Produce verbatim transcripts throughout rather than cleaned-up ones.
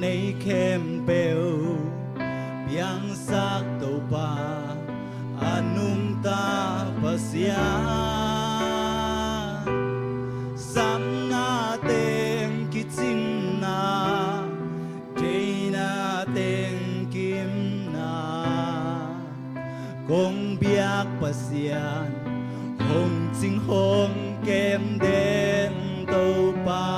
Nei khempeuh piangsak Topa, a nungta Pasian, samna teng kicinna, deina teng kimna, kong biak Pasian, hong cing hong kem den Topa.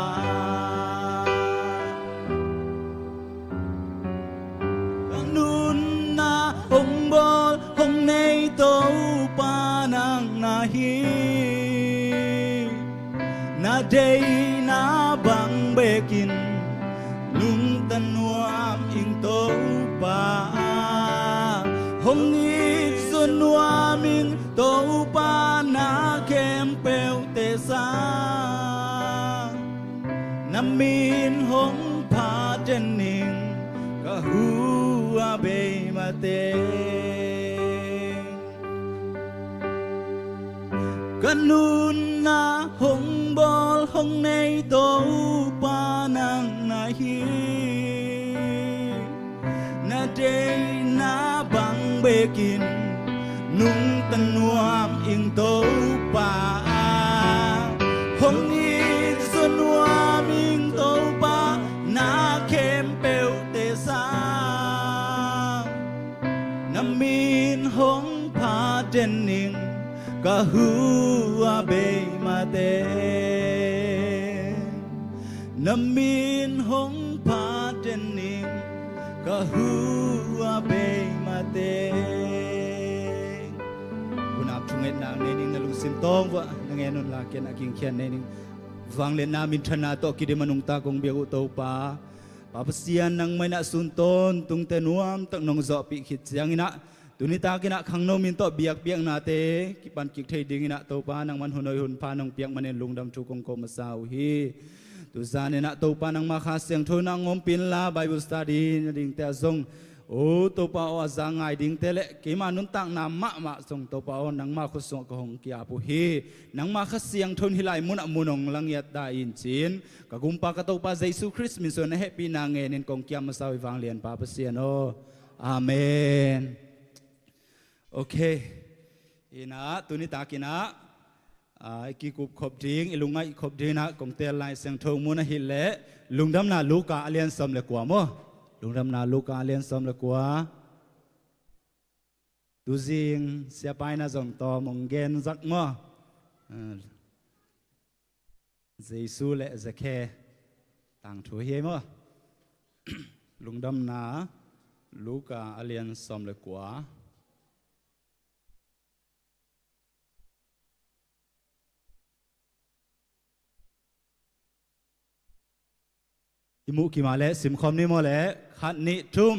Ka nunna hong bawl hong nei Topa nang na hi. Na deina bang bekin nungta nuam ing Topa, hong itzaw nuam ing Topa, na khempeuhte sang. Na min hong phat den ning, ka hu a bei mateng. Ka nunna hong bawl hong nei Topa nang na hi. Na deina bang bekin nungta nuam ing Topa, hong itzaw nuam ing Topa, na khempeuhte sang. Na min hong phat den ning, ka hu a bei mateng. Na min hong phat den ning, ka hu a bei mateng. Hun ap thungetna nei ning, na lungsim tawng vuah na ngen un la, ken a kingkhian nei ning. Vangliatna minthanna tawh kidim a nungta kong biak uh Topa, Pa Pasian, nangmah in ah sun tawntungte nuamtak nong zawhpih khit ciangin ah, tuni takin ah khangno min tawh biakpiaknate kipan kik thei dingin ah Topa, nangman hun hoih hun pha nong piak manin lungdam thu kong ko masa uh hi. Tuzan in ah Topa, nangma Kha Siangtho in ah hong ompih inla, Bible study na dingte ah zong, o Topa aw, a za ngai dingte le keima nuntakna mahmah zong Topa aw, nangma khut sungah ka hong ki-ap uh hi. Nangma Kha Siangtho in hih lai munah mun hong langiat ta in ci-in, ka Gumpa ka Topa Jesu Khrist min suang na hehpihna ngenin kong kiam masa uh hi, vanglian Pa Pasian aw. Amen. Ok. Inah, tuni takinah, ah, i kikup khop ding, i lungngaih khop ding inah kong teel Lai Siangtho mun ahih leh, Lungdamna Luka a lian sawm le kua maw. Lungdamna Luka a lian sawm le kua. Tuzing siapa in ah zong tawm hong gen zak maw. Ah, Jesu le Zakhe tangthu hi ei maw. Lungdamna Luka a lian sawm le kua. I muh kima le simkhawm ni maw le, khat, nih, thum.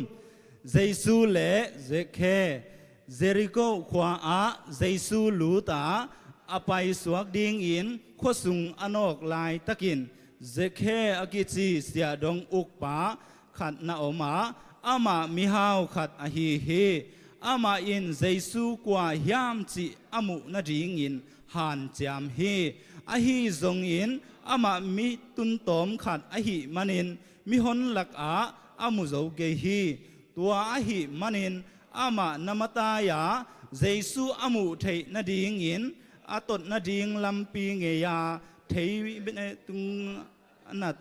Jesu le Zakhe Jeriko khua ah Jesu lut a, a paisuak dingin khuasung a nawk laitakin, Zakhe a kici siahdong ukpa khat na om a, amah mihau khat ahi hi. Amah in Jesu kua hiam cih a muh nadingin hanciam hi. Ahi zongin amah mi tuntawm khat ahih manin mihon lakah a mu zo kei hi. Tua ahih manin amah na matai-a Jesu a muh theih nadingin a tot nading lampi ngei-a thei tung a nat.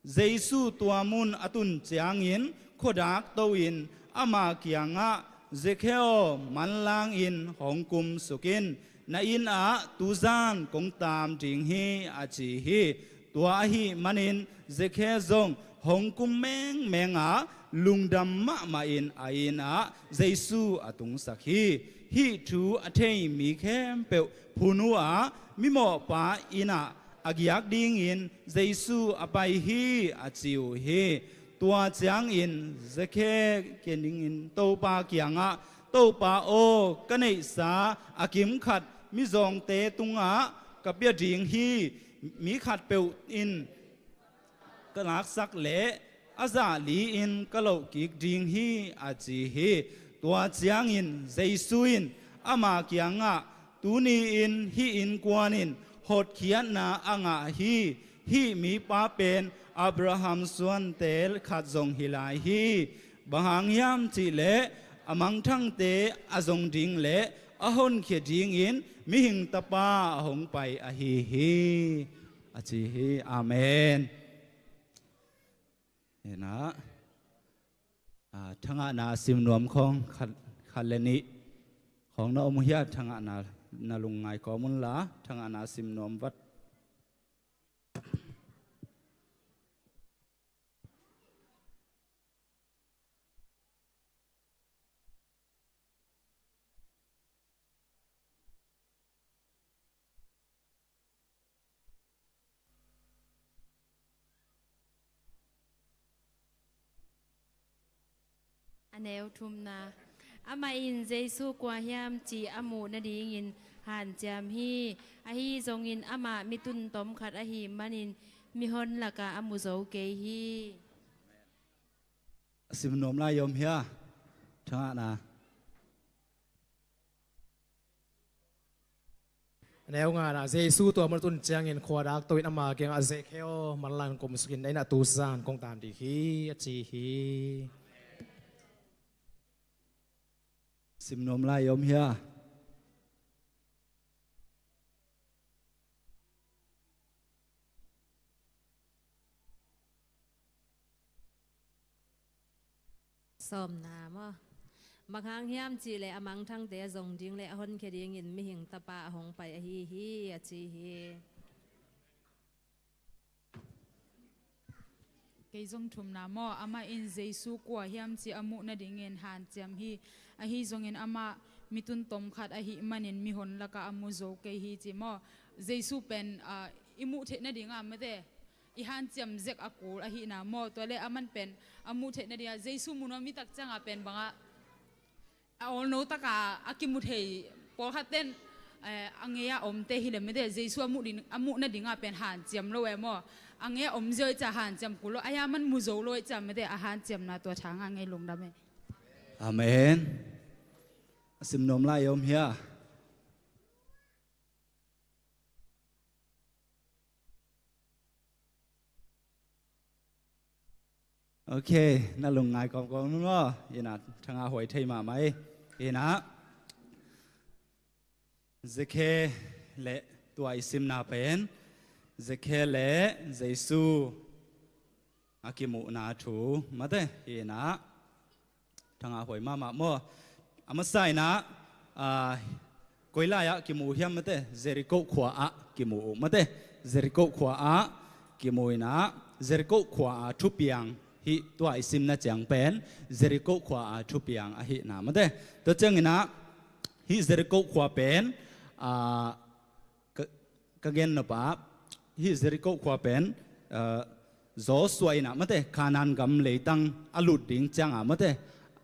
Jesu tua mun a tun ciangin khuadak to-in ama kiangah, Zakhe aw, manlangin hong kumsuk in, na inn ah tuzan kong taam ding hi, a ci hi. Tua ahih manin Zakhe zong hong kum mengmeng a, lungdam mahmahin a inn ah Jesu a tungsak hi. Hih thu a thei mi khempeuh phun uh a, mimawhpa inn ah a giak dingin Jesu a pai hi, a ci uh hi. Tua ciangin Zakhe kian dingin Topa kiangah, Topa aw, ka neihsa a kimkhat mizawngte tungah ka pia ding hi. Mi khatpeuh in ka laksak leh a zah li-in ka loh kik ding hi, a ci hi. Tua ciangin Jesu in ama kiangah, tuni-in hih innkuan in hotkhiatna a ngah hi. Hih mipa pen Abraham suante khat zong hi lai hi. Bang hang hiam cihleh a mangthangte a zong ding le a honkhia dingin mihing tapa a hong pai ahi hi, a ci hi. Amen. Hinah, a, thangahna sim nuam khawng khat, khat le nih khawng na om uh hia? Thangahna na lungngai kawm unla, thangahna sim nuam vat. A neu thumna. Amah in Jesu kua hiam cih a muh nadingin hanciam hi. Ahi zongin amah mitun tomkhat ahih manin mihon lakah a mu zo kei hi. A sim nuam lai om hia? Thangahna. A neu ngana, Jesu tua mun a tun ciangin khua dak to in ama kiangah, Zekheo, manlang kum sukin, na inn ah tu zan kong tan ding hi, a ci hi. Sim nuam lai om hia? Sawmna maw. Bang hang hiam cihleh a mangthangte a zong ding le a honkhia dingin mihing tapa a hong pai ahi hi, a ci hi. Kei zong thumna maw. Amah in Jesu kua hiam cih a muh nadingin hanciam hi. Ahi zongin amah mitun tomkhat ahih manin mihon lakah a mu zo kei hi, ci maw. Jesu pen, ah, i muh theih nadingah mate i hanciam zek a kul ahihna maw. Tua le aman pen a muh theih nadingah Jesu mu nuam i tak ciangah pen bangah a awlno taka a kimu thei, pawlkhat ten, eh, a ngei a omte hi le mate Jesu a muh ding, a muh nadingah pen hanciam lo e maw. A ngei a om zia ih ciah hanciam kul lo, a hia man mu zo lo ih ciah mate a hanciamna tua thangah ngei lungdam e. Amen. A sim nuam lai om hia? Ok, na lungngai kawmkawm un maw. Hinah, thangah huai thei mahmah hi. Hinah, Zekhe le tua i simna pen Zekhe le Jesu a kimuhna thu mate. Hinah, thangah huai mahmah maw. A masa inah, ah, koi lai-ah kimu uh hiam mate? Jericho khua-ah kimu uh mate. Jericho khua-ah kimu inah, Jericho khua-a thupiang hih tua i simna ciang pen Jericho khua-a thupiang ahihna mate. Tua cianginah hih Jericho khua pen, ah, ka, ka gen nop ah, hih Jericho khua pen, ah, Joshua inah mate, Kanaan gam leitang a lut ding ciangah mate,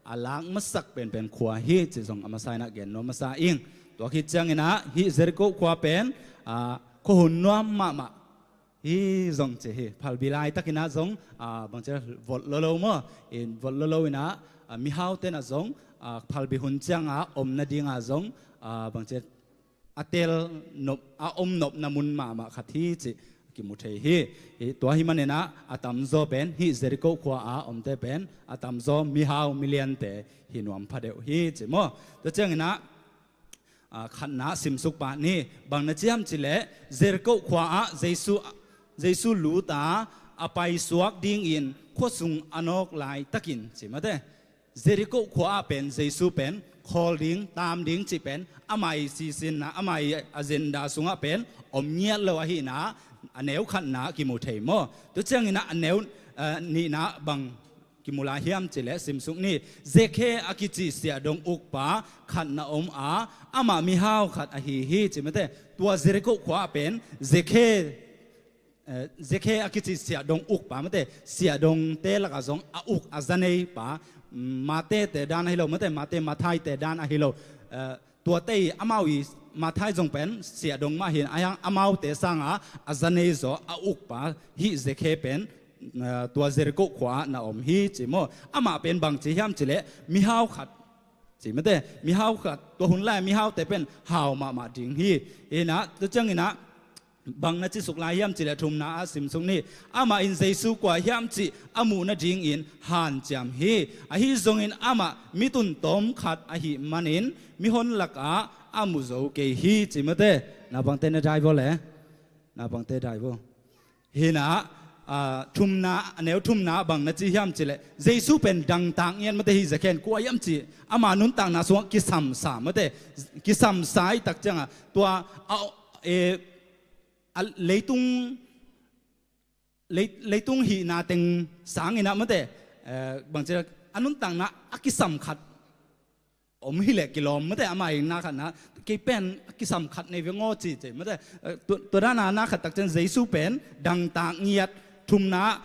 a lak masak penpen khua hi, ci zong a masa inah gen nuam masa ing. Tua khit cianginah hih Jericho khua pen, ah, khuahun nuam mahmah hi zong ci hi. Phalbi laitakinah zong, ah, bangci volh lolo maw. In volh lolo inah, ah, mihaute nah zong, ah, phalbi hun ciangah om nadingah zong, ah, bangci a tel nop, a om nopna mun mahmah khat hi cih kimu thei hi. Hi, tua hih maninah a tamzaw pen hih Jericho khua-a omte pen a tamzaw mihau miliante hi nuam phadeuh hi ci maw. Tua cianginah, ah, khatna simsuk pah ni. Bang na ci hiam cihleh Jericho khua-ah Jesu, Jesu luta a paisuak dingin khuasung a nawk laitakin ci mate. Jericho khua-ah pen Jesu pen khawl ding, taam ding cih pen ama ih sisinna, ama ih agenda sungah pen om ngiat lo ahihna a neu khatna kimu thei maw. Tua cianginah a neu, eh, nihna bang kimu lai hiam cihleh simsuk ni. Zekhe a kici siahdong ukpa khat na om a, amah mihau khat ahi hi ci mate. Tua Jericho khua-ah pen Zekhe, eh, Zekhe a kici siahdong ukpa mate, siahdongte lakah zong a uk a za neipa, mm, Matthai te dan ahi lo mate, Matthai, Matthai te dan ahi lo, eh, tuate ih amau ih Matthai zong pen siahdong mah hi-in, a hiang amaute sangah a za nei zaw a ukpa hih Zekhe pen, eh, tua Jericho khua-ah na om hi ci maw. Amah pen bang ci hiam cihleh mihau khat ci mate, mihau khat, tua hun lai mihaute pen hau mahmah ding hi. Hinah, tua cianginah bang na ci suk lai hiam cih leh thumna ah sim suk ni. Amah in Jesu kua hiam cih a muh nadingin hanciam hi. Ahi zongin amah mi tun tawm khat ahih manin mihon lakah a mu zo kei hi ci mate. Naupangte na dai vua le. Naupangte dai vua. Hi na, ah, thumna, a neu thumna bang na ci hiam cih leh Jesu pen dangtak ngiat mate hi. Zakhe in kua hiam cih ama nuntakna sungah kisamsa mate. Kisamsa i tak ciangah tua, a, e, a leitung, lei-, leitung hihna teng sangin ah mate, eh, bangci a nuntakna a kisam khat om hileh kilawm mate. Ama in na khat na, kei pen a kisam khat nei ve ngaw ci ci mate. Eh, tu-, tua dana na khat tak ciang Jesu pen dangtak ngiat, thumna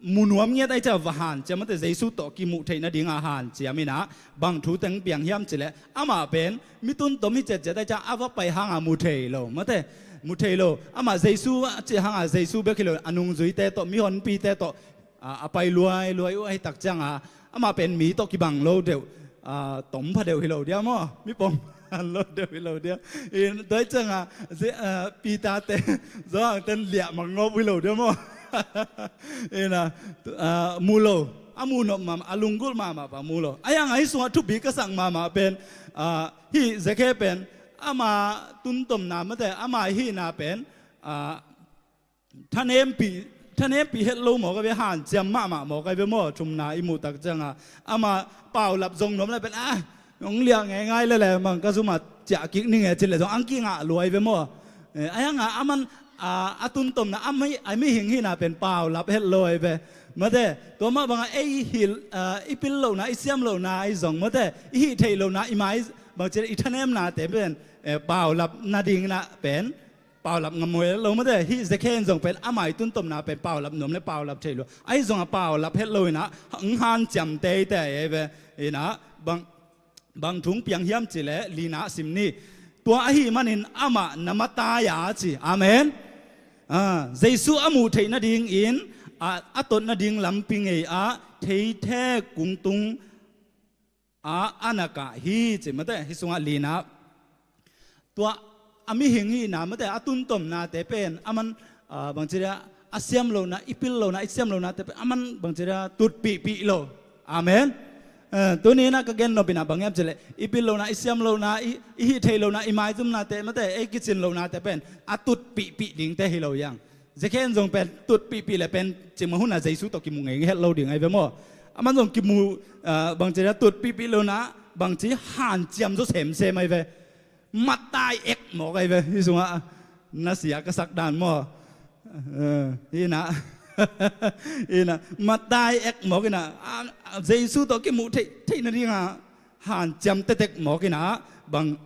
mu nuam ngiat ai ciah va hanciam mate. Jesu tawh kimuh theih nadinga hanciam in ah bang thu teng piang hiam cih leh amah pen mi tun tawm hi ciatciat ai ciah a va pai hanga mu thei lo mate. Mu thei lo. Amah Jesu a cih hanga Jesu bek hi lo, a nungzuite tawh, mihonpite tawh, a, a pai luai luai uh ahi tak cianga amah pen mi tawh kibang lo deuh, a, tawm pha deuh hi lo dia maw? Mi pom lo deuh hi lo dia. In tua cianga, ze-, a, Peter te, Johan ten liah mangngop hi lo dia maw? In a, a, mu lo, a mu nop mahmah, a lunggulh mahmah pa mu lo. Ahi hanga hih sungah thupi ka sak mahmah pen, a, hih Zakhe pen ama tuntomna mate, ama hihna pen, a, thanempih, thanempih het lo mawk ai ve, hanciam mahmah mawk ai ve maw? Thumna i muh tak cianga ama paulap zong nuam lai pen, ah, hong liah ngeingai lele mang ka zumah ciah kik ning e cih leh zong ang kingah luai ve maw? Eh, ahi hanga aman, ah, a tuntomna a mi, a mihing hihna pen paulap het lo ai ve. Mate, tua mah banga ei hih, ah, i pil lohna, i siam lohna, i zong mate, i hih theih lohna, i mai bangci i thanemnate pen, eh, paulap nadingin ah pen paulap ngam huai lo mate. Hih Zakhe in zong pen ama i tuntomna pen paulap nuam le paulap thei lo. Ahi zongah paulap het lo in ah hong hanciam teitei ai ve. In ah bang, bang thu piang hiam cih leh lina sim ni. Tua ahih manin amah na matai a ci. Amen. Ah, Jesu a muh theih nadingin, a, a tot nading lampi ngei ah theithek kungtung a, a na kah hi ci mate. Hih sungah lina tua a mihing hihna mate, a tuntomnate pen aman, a, bangci dia, a siam lohna, i pil lohna, i siam lohnate pen aman bangci dia tutpihpih lo. Amen. Eh, tuni in ah ka gen nop in ah bang hiam cih leh i pil lohna, i siam lohna, i, i hih theih lohna, i maizumnate mate, ei kicin lohnate pen a tutpihpih dingte hi lo hiang. Zakhe in zong pen tutpihpih le pen cimah hunah Jesu tawh kimu ngei het lo ding ai ve maw? Aman zong kimu, ah, bangci dia tutpihpih lo in ah bangci hanciam zaw semsem ai ve. Matai ek mawk ai ve. Hih sungah na sia ka sak dan maw? Eh, hi na. Hi na. Matai ek mawk in ah, ah, Jesu tawh kimuh theih, theih nadinga hanciam tektek mawk in ah bang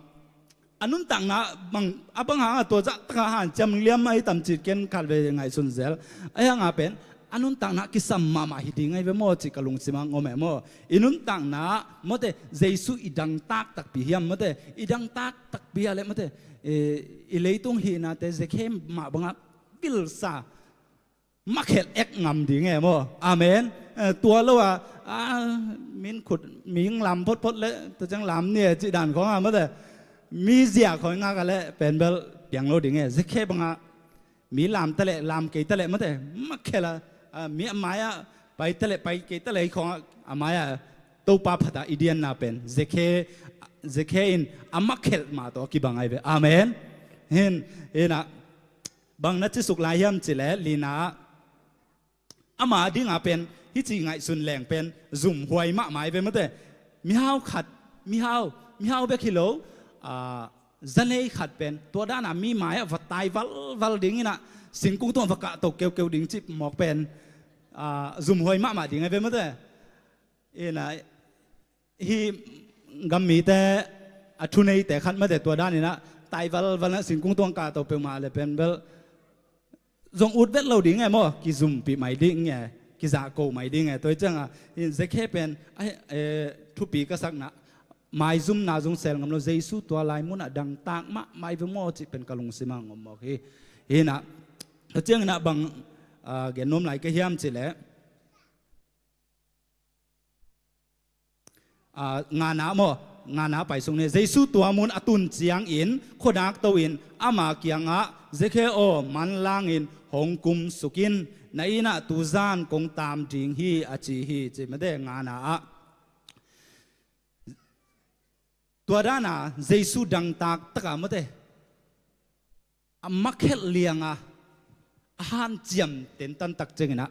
a nuntakna bang, a bang hanga tua zah taka hanciam liam ahi tam cih ken khat vei ngaihsun zel. Ahi hanga pen a nuntakna kisam mahmah hi ding ai ve maw cih ka lungsimah ngom e maw? I nuntakna mate, Jesu i dangtak takpi hiam mate, i dangtak takpi a le mate, eh, i leitung hihnate Zakhe mah bangah pilsa makhelh ek ngam ding e maw? Amen. Eh, tua lo a, ah, min khut, mihing lam photphot le, tua ciang lam ni e cih dan khawng a mate, mi zia khawng ngak a le pen bel piang lo ding e. Zakhe bangah mi lam ta le, lam kei ta le mate, makhelh a, ah, mi a mai-ah pai ta le, pai kei ta le, khawng a, a mai-ah Topa phat a i dianna pen Zakhe, Zakhe in a makhelh mah tawh a kibang ai ve. Amen. Hin, hin ah, bang na ci suk lai hiam cih leh lina ah, ama dinga pen hih ci ngaihsun leng pen zumhuai mahmah ai ve mate. Mihau khat, mihau, mihau bek hi lo, ah, zanei khat pen tua dana mi mai-ah va tai valval ding in ah singkung tungah va kahto keukeu ding cih mawk pen, ah, zumhuai mahmah ding ai ve mate. In ah, hih gam mite a thuneite khat mate tua dan in ah tai valval in ah singkung tungah kahto peuhmah le pen bel zong ut vet lo ding e maw, kizumpih mai ding e, kizahko mai ding e. Tua hi ciangah, in Zakhe pen, ai, eh, thupi ka sakna, maizumna zong sel ngam lo, Jesu tua lai munah dangtak mahmah ai ve maw cih pen ka lungsimah ngom mawk hi. Hi in ah, tua ciangin ah bang, ah, gen nuam lai ka hiam cih leh, ah, ngana maw? Ngana pai sung ni, Jesu tua mun a tun ciangin khuanak to-in ama kiangah, Zakhe aw, manlangin hong kumsuk in, na innah tuzan kong tam ding hi, a ci hi, ci mate ngana ah. Tua dana Jesu dangtak taka mate a makhelh lianga a hanciam tentan tak cianginah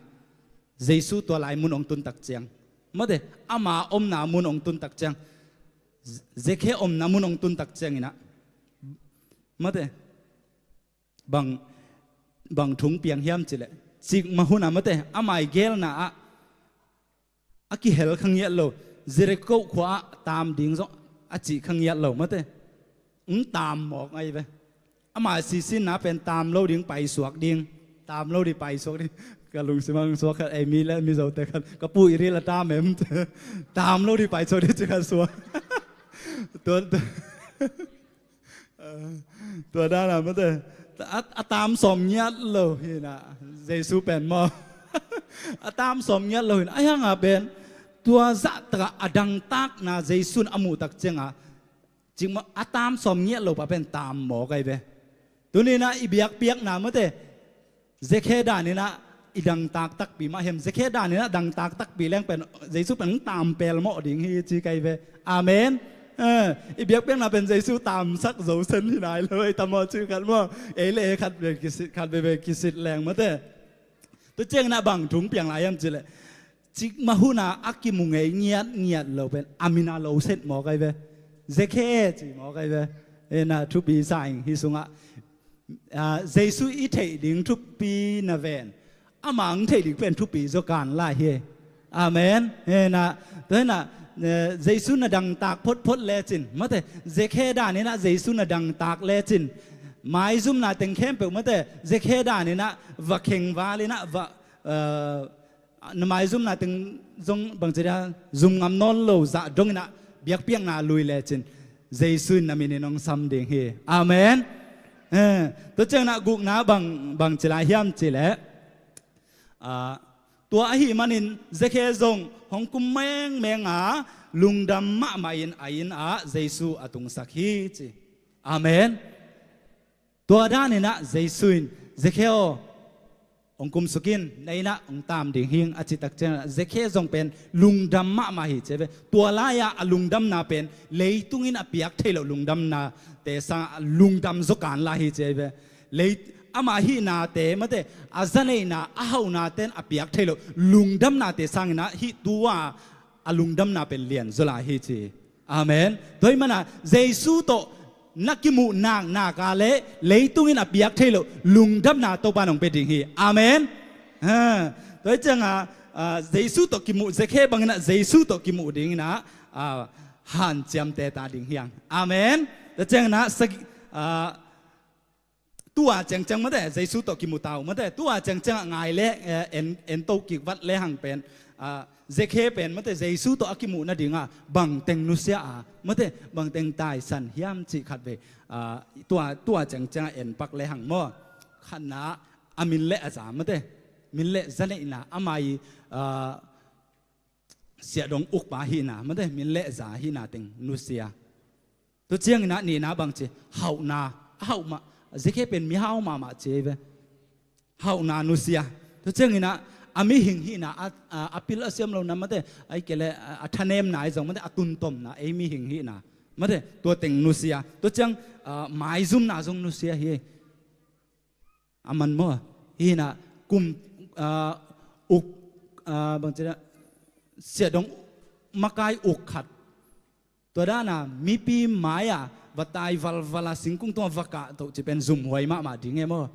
Jesu tua lai mun hong tun tak ciang mate ama omna mun hong tun tak ciang Zakhe omna mun hong tun tak cianginah mate bang bang thung piang hiam cileh cikmah hunah mate amai gelna ah a kihel kha ngiat lo, Jericho khua ah tam ding zong a cih kha ngiat lo mate. Ng tam mawk ngai ve. Ama sisinna pen tam lo ding paisuak ding. Tam lo ding paisuak ding. Ka lungsim ang suak khat ei mi le mi zote khat ka pu i ril a tam em. Tam lo ding paisuak ding ci khat suak. Tua tua dana mate a tam sawm ngiat lo hinah Jesu pen maw? A tam sawm ngiat lo hinah a hianga pen tua zahtakah a dangtakna Jesu in a muhtak cianga cikmah a tam sawm ngiat lo pa pen tam maw kai ve. Tuninah i biakpiakna mate Zakhe daninah i dangtak takpi mah hiam? Zakhe daninah dangtak takpi leng pen Jesu pen hong tam pelmawh ding hi ci kai ve. Amen. I biakpiakna pen Jesu tamsak zosen hi nai lo ei tamawh ci khat maw? Ei le ei khat ve kisit khat veve kisit leng mate. Tua cianginah bang thung piang lai hiam cileh cikmah huna a kimu ngei ngiatngiat lo pen a mina lo set maw kai ve. Zakhe ci maw kai ve. Ena thupi sa ing hi sungah Jesu i theih ding thupi na ven ama ang theih ding pen thupi zaw kan lai hi. Amen. Hena tua hena Jesu na dangtak photphot lecin mate Zakhe daninah Jesu na dangtak lecin maizumna teng khempeuh mate Zakhe daninah va khengvalinah va na maizumna teng zong bangci dia zum ngam nawn lo zah donginah biakpiakna lui lecin Jesu in na minin hong sam ding hi. Amen. Tua cianginah gukna bang bangci lai hiam cileh tua ahi manin Zakhe zong hong kum mengmenga lungdam mahmahin a innah Jesu a tungsak hi ci. Amen. Tua daninah Jesu in Zakhe aw hong kumsukin na innah hong tam ding hing a citak cianginah Zakhe zong pen lungdam mahmah hi ci ve. Tua lai-ah a lungdamna pen leitungin a piak thei loh lungdamnate sangah lungdam zaw kan lai hi ci ve. Lei ama hihnate mate a zaneihna a hauhnaten a piak thei loh lungdamnate sanginah hih tua a lungdamna pen lian zaw lai hi ci. Amen. Tua hih mana Jesu tawh na kimuh naknaka le leitungin a piak thei loh lungdamna Topa nong pia ding hi. Amen. Tua hih cianga Jesu tawh kimuh Zakhe banginah Jesu tawh kimuh dinginah hanciamte ta ding hiang. Amen. Tua cianginah tua ciangciang mate Jesu tawh kimu tau mate tua ciangciangah ngai le en to kik vat le hang pen Zakhe pen mate Jesu tawh a kimuh nadinga bangteng nusia a mate bangteng taisan hiam cih khat ve. Tua tua ciangciangah en pak le hang maw? Khatna a min le a za mate min le zaneihna amai siahdong ukpa hihna mate min le za hihna teng nusia. Tua cianginah nihna bangci hauhna a hauh mah Zakhe pen mihau mahmah ci ei ve. Hauhna nusia. Tua cianginah a mihing hihna a pil a siam lo na mate a ikele a thanemna ei zong mate a tuntomna ei mihing hihna mate tua teng nusia. Tua ciang maizumna zong nusia hi. A man maw? Hinah kum uk bangci siahdong makai uk khat tua dana mipi mai-ah va tai valvala singkung tungah va kah toh ci pen zumhuai mahmah ding e maw?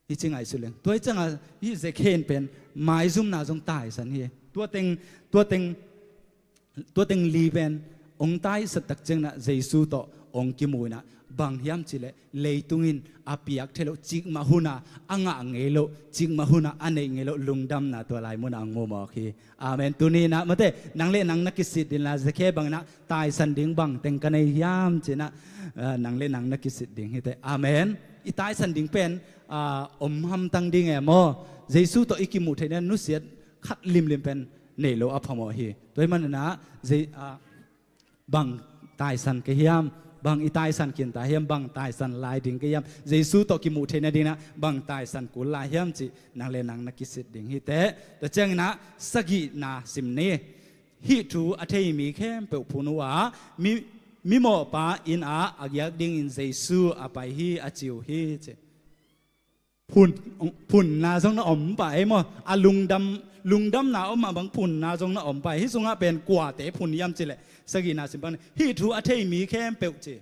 Hi ci ngaihsut leng tua hi cianga hih Zakhe in pen maizumna zong taisan hi. Tua teng tua teng tua teng li pen hong taisan tak cianginah Jesu tawh hong kimuh inah bang hiam cileh leitungin a piak thei loh cikmah hunah a ngah ngei loh cikmah hunah a neih ngei loh lungdamna tua lai munah hong mu mawk hi. Amen. Tuninah mate nang le nang na kisit dinla Zakhe banginah taisan ding bangteng ka nei hiam cinah nang le nang na kisit ding hite. Amen. I taisan ding pen om hamtang ding e maw? Jesu tawh i kimuh theihna nusiat khat limlim pen nei lo a phamawh hi. Tua hi maninah zei a bang taisan ka hiam? Bang i taisan khinta hiam? Bang taisan lai ding ka hiam? Jesu tawh kimuh theih nadingin ah bang taisan kul lai hiam cih nang le nang na kisit ding hi teh. Tua ciangin ah sagihna sim ni. Hih thu a thei mi khempeuh phun uh a, mi, mimawhpa inn ah a giak dingin Jesu a pai hi, a ci uh hi, ci. Phun, phunna zong na om pah ei maw? A lungdam, lungdamna om mah bang phunna zong na om pah ei. Hih sungah pen kuate phun hiam cih leh, sagihna sim pan, hih thu a thei mi khempeuh ci.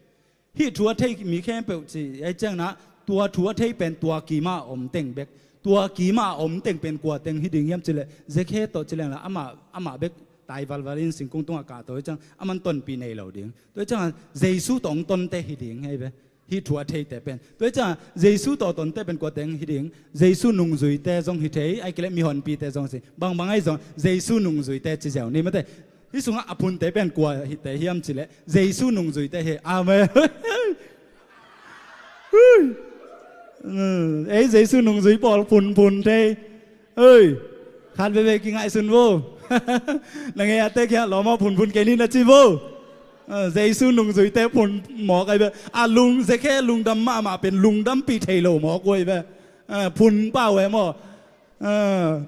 Hih thu a thei mi khempeuh ci. Ei ciangin ah tua thu a thei pen tua kimah a om teng bek. Tua kimah a om teng pen kua teng hi ding hiam cih leh, Zakhe tawh ci leng la amah, amah bek tai valval in singkung tungah kahto hi ciang, aman tonpih nei lo ding. Tua hi ciangin Jesu tawh hong tonte hi ding hi ve. Hih thu a theite pen. Tua hi ciangin Jesu tawh tonte pen kua teng hi ding. Jesu nungzuite zong hi thei, ahih kei leh mihonpite zong hi. Bangbang ahi zong Jesu nungzuite ci ziau ni mate. Hih sungah a phunte pen kua hite hiam cih leh Jesu nungzuite hi. Amen. Ei Jesu nungzui pawl phunphun thei. Ei, khat veve kingaihsun vo. Na ngei a tek hiah lawm aw, phunphun kei ni na ci vo. Jesu nungzuite phun mawk ahi ve. A lung, Zakhe lungdam mahmah pen lungdampih thei lo mawk uh ahi ve. Phun pah uh e maw?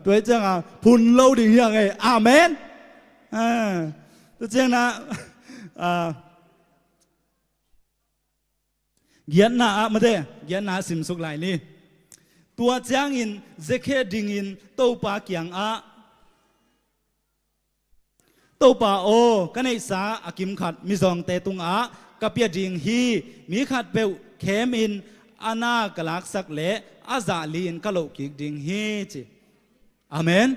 Tua hi ciangin phun lo ding hiang ei. Amen. Tua ciangin ah, giatna ah mate, giatna ah simsuk lai ni. Tua ciangin Zakhe dingin Topa kiangah, Topa aw, ka neihsa a kimkhat mizawngte tungah ka pia ding hi. Mi khatpeuh khemin a na ka laksak leh a zah li-in ka loh kik ding hi, ci. Amen.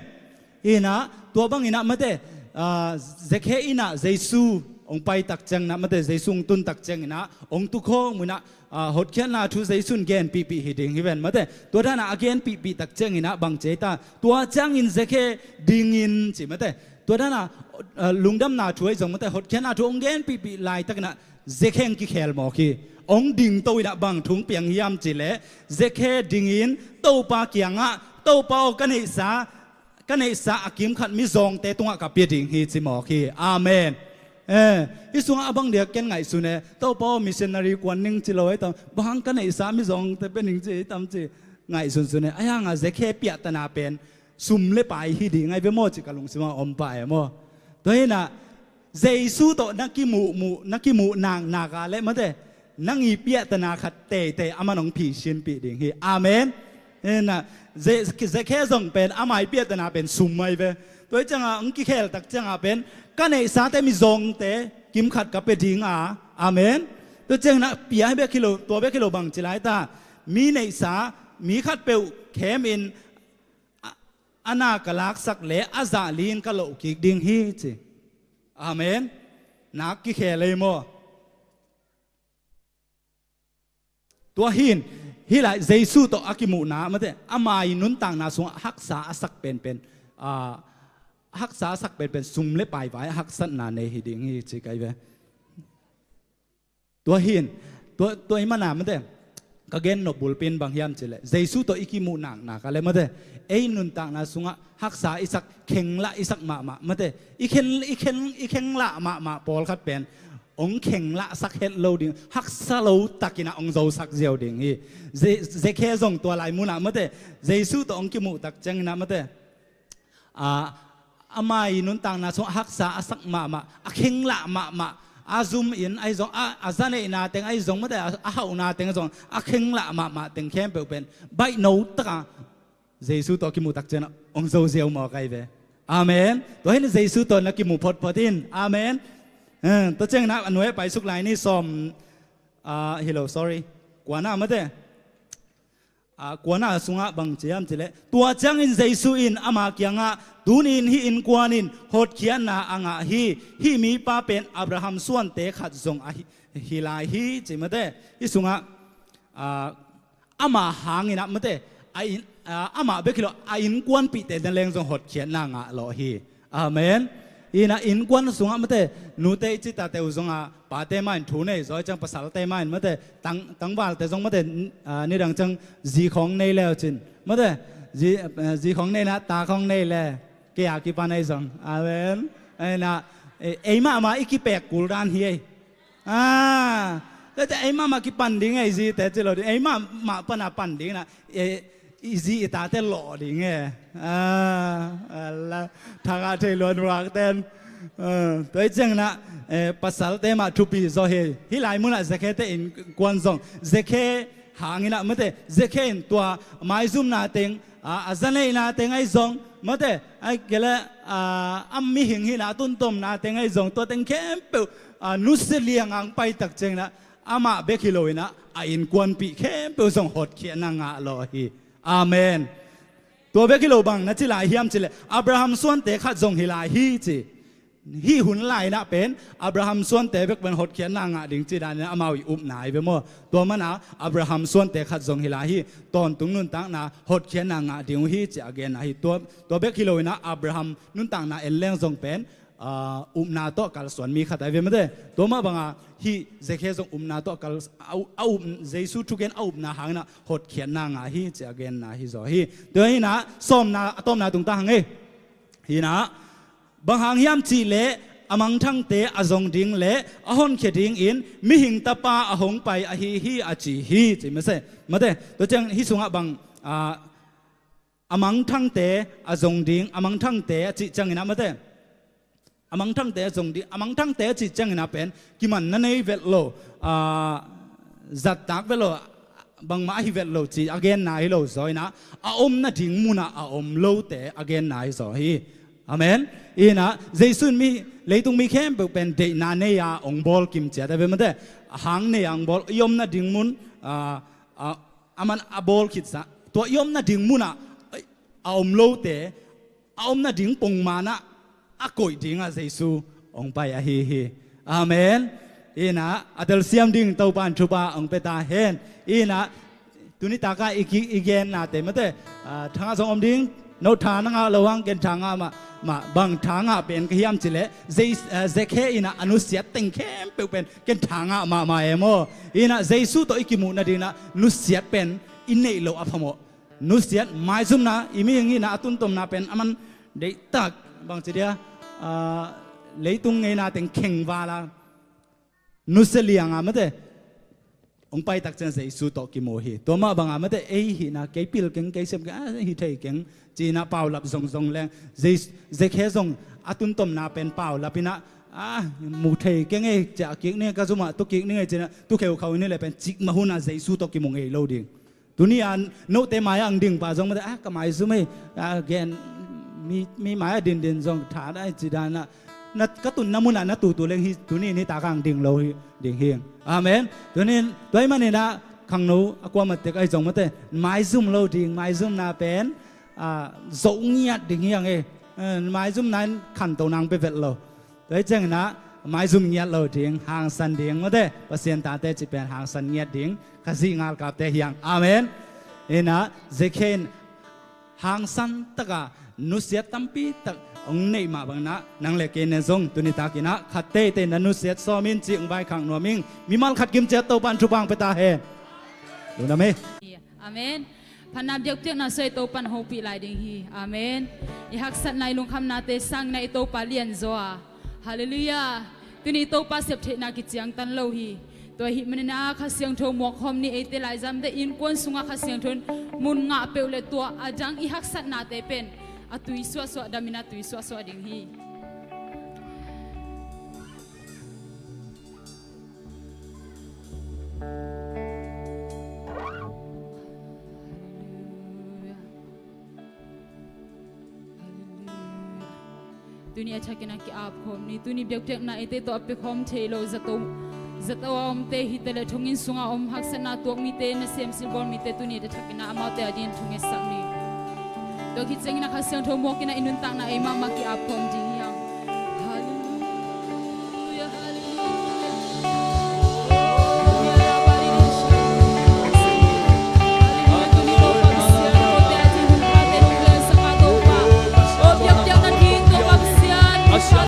Inah, tua bangin ah mate, ah, Zakhe inah Jesu hong pai tak ciangin ah mate, Jesu hong tun tak ciangin ah hong tukhawm inah, ah, hotkhiatna thu Jesu in genpihpih hi ding hi ven mate. Tua danah a genpihpih tak ciangin ah bang ci ei ta? Tua ciangin Zakhe dingin ci mate. Tua danah, ah, lungdamna thu ahi zong mate, hotkhiatna thu hong genpihpih laitakin ah Zakhe hong kikhel mawk hi. Hong dingto inah bang thu hong piang hiam cih leh, Zakhe dingin Topa kiangah, Topa aw, ka neihsa, ka neihsa a kimkhat mizawngte tungah ka pia ding hi, ci mawk hi. Amen. Eh, hih sungah a bang dia ken ngaihsun e, Topa aw, missionary kuan ning ci lo ei tam, bang ka neihsa mizawngte pia ning ci ei tam ci ngaihsunsun e. Ahi hangah Zakhe piahtana pen sum le pai hi ding ahi ve maw, ci ka lungsimah om pah e maw. Tua hinah Jesu tawh na kimuhmuh, na kimuh naknak a leh mate, nang i piahtana khat teitei aman hong phisinpih ding hi. Amen. Inah, Zakhe zong pen ama i piahtana pen sum ahi ve. Tua hi ciangah hong kikhel tak ciangah pen, ka neihsate mizawngte kimkhat ka pia ding a. Amen. Tua cianginah pia hi bek hi lo, tua bek hi lo, bang ci lai ta? Mi neihsa, mi khatpeuh khemin a, a na ka laksak leh a zah li-in ka loh kik ding hi, ci. Amen. Nak kikhel ei maw? Tua hin, hih lai Jesu tawh a kimuhna mate, ama i nuntakna sungah haksa a sak penpen, ah, haksa a sak penpen sum le pai vai haksatna nei hi ding hi, ci kai ve. Tua hin, tua, tua i mana mate, ka gen nop bulpi in bang hiam cih leh, Jesu tawh i kimuh naknak a leh mate, ei nuntakna sungah haksa i sak, khenglah i sak mahmah mate, i khen, i khen, i khenglah mahmah pawlkhat pen hong khenglahsak het lo ding, haksa lo takinah hong zosak ziau ding hi. Ze-, Zakhe zong tua lai munah mate, Jesu tawh hong kimuh tak cianginah mate, a, ama i nuntakna sungah haksa a sak mahmah, a khenglah mahmah, a zum in ahi zong, a, a zaneihna teng ahi zong mate, a, a hauhna teng ahi zong, a khenglah mahmah teng khempeuh pen baihno taka Jesu tawh kimuh tak cianah hong zo ziau mawk ahi ve. Amen. Tua hin Jesu tawh na kimuh photphot in. Amen. Eh, tua cianginah a nuai paisuk lai ni, sawm, ah, hi lo, sorry. Kuana mate. Ah, kuana sungah bang ci hiam cih leh, tua ciangin Jesu in ama kiangah, tuni-in hih innkuan in hotkhiatna a ngah hi. Hih mipa pen Abraham suante khat zong ahi, hi lai hi, ci mate. Hih sungah, ah, ama hanginah mate, a in, ah, amah bek hi lo, a innkuanpihte na leng zong hotkhiatna ngah lawh hi. Amen. Inah innkuan sungah mate, nute i citate uh zongah pate mah in thu nei zaw, ciang pasalte mah in mate, tang, tangvalte zong mate, ah, nidang ciang zi khawng nei le uh cin mate, zi, ah, zi khawng nei na, ta khawng nei le, kei a kipan ahi zong. Amen. Inah, e, ei mahmah i kipek kul dan hi ei. Ah, tate ei mahmah kipan ding e, i zite ci lo ding, ei mahmah pana pan ding na, e, i zi i tate lawh ding e. Ah, ala, thangah thei luan ruak ten. Ah, tua i ciangin ah, eh, pasalte mah thupi zaw hi. Hih lai munah Zekhia te innkuan zong, Zekhia hangin ah mate, Zekhia in tua maizumna teng, a, a zaneihna teng ahi zong, mate, ai kele, a, a mihing hihna a tuntomna teng ahi zong, tua teng khempeuh, a, nusia liang ang paitak ciangin ah, amah bek hi lo in ah, a innkuanpih khempeuh zong hotkhiatna ngah lo hi. Amen. Tua bek hi lo, bang na ci lai hiam cih leh, Abraham suante khat zong hi lai hi ci. Hih hun lai in ah pen Abraham suante bek pen hotkhiatna ngah ding cih dan in ah amau i upna hi ve maw. Tua mana Abraham suante khat zong hi lai hi, tawntung nuntakna hotkhiatna ngah ding uh hi ci a genna hi. Tua, tua bek hi lo in ah Abraham nuntakna en leng zong pen, ah, upna tawh kalsuan mi khat ahi ve mate. Tua mah banga hih Zekhia zong upna tawh kal, a, a up, Jesu thugen a upna hangin ah hotkhiatna ngah hi ci a genna hi zaw hi. Tua hi in ah sawmna, a tawpna tungta hang e. Hi in ah, bang hang hiam cih leh a mangthangte a zong ding le a honkhia dingin mihing tapa a hong pai ahi hi a ci hi ci mase. Mate, tua ciang hih sungah bang, ah, a mangthangte a zong ding, a mangthangte a cih ciangin ah mate, a mangthangte a zong ding, a mangthangte a cih ciangin ah pen kimanna nei vet lo, ah, zattak vet lo, bangmah ahi vet lo ci a genna hi lo zaw in ah, a omna ding munah a om lote a genna hi zaw hi. Amen. Hi in ah Jesu in mi, leitung mi khempeuh pen deihna nei a hong bawl kim ciat ahi ve mate. A hang nei a hong bawl, i omna ding mun, ah, ah, aman a bawl khitsa. Tua i omna ding munah, ai, a om lote, a omna ding pongmanah a koih dingah Jesu hong pai ahi hi. Amen. Hi in ah a telsiam ding Topa in thupha hong pia ta hen. Hi in ah tuni takah i ki, i gennate mate, ah, thangah zong om ding, no tha na ngah lo hang, ken tha ngah mahmah. Bang tha ngah pen ka hiam cih leh, Ze-, ah, Zekhia in ah a nusiat teng khempeuh pen ken tha ngah mahmah e maw. Hi in ah Jesu tawh i kimuh nadingin ah nusiat pen i neih loh a phamawh. Nusiat, maizumna, i mihing hihna a tuntomna pen aman deihtak, bangci dia, ah, leitung ngeina teng khengval a nusia liang a mate, hong paitak ciang Jesu tawh kimu hi. Tua mah banga mate, ei hihna kei pil keng, kei sem keng, ah, hi thei keng ci in ah paulap zongzong leng, Jes-, Zekhia zong a tuntomna pen paulap in ah, ah, mu thei keng ei, ciah kik ning, ka zumah tu kik ning ei ci in ah tu kheukhau in hi leh pen cikmah hunah Jesu tawh kimu ngei lo ding. Tuni a note mai-ah ang ding pa zong mate, ah, ka maizum ei, ah, gen, mi, mi mai-ah dindin zong tha dai ci dan ah, na, ka tunna munah na tutu leng hi, tuni nitak ang ding lo hi, ding hi. Amen. Tuni, tua ahih manin ah khangno a kuamah tek ahi zong mate, maizum lo ding, maizumna pen, ah, zoh ngiat ding hi ang e. Eh, maizumna in khanto nang pe vet lo. Tua hi ciangin ah maizum ngiat lo ding, hangsan ding, mate, Pasian tate cih pen hangsan ngiat ding, Khazih ngalkapte hi hang. Amen. Hi in ah Zekhia in hangsan taka nusiat tampi tak hong neih mah bangin ah, nang le kei nen zong tuni takin ah khat teitei na nusiat sawmin cih hong vaikhak nuam ing. Mimal khat kim ciat Topa in thupha hong pia ta hen. Lungdam hi. Amen. Phatna biakpiakna suai Topa in hopih lai ding hi. Amen. I haksatna, i lungkhamnate sangin ah i Topa lianzaw a. Halleluiah. Tuni i Topa septheihna kiciangtan lo hi. Tua ahih manin ah Kha Siangtho muak khawm ni, eite laizamte innkuan sungah Kha Siangtho in mun ngah peuh le tua a dang i haksatnate pen a tui suahsuah, damin a tui suahsuah ding hi. Tuni a thakin a ki-ap khawm ni. Tuni biakpiakna eite tawh a pia khawm thei lo zato, zato a omte hi ta leh, thonginn sungah om haksatna tuak mite, nasem silbawl mite, tuni a thakin a amaute a dingin thungetsak ni. Tua khit ciangin a Kha Siangtho muakin a i nuntakna ei mahmah ki-ap khawm ding.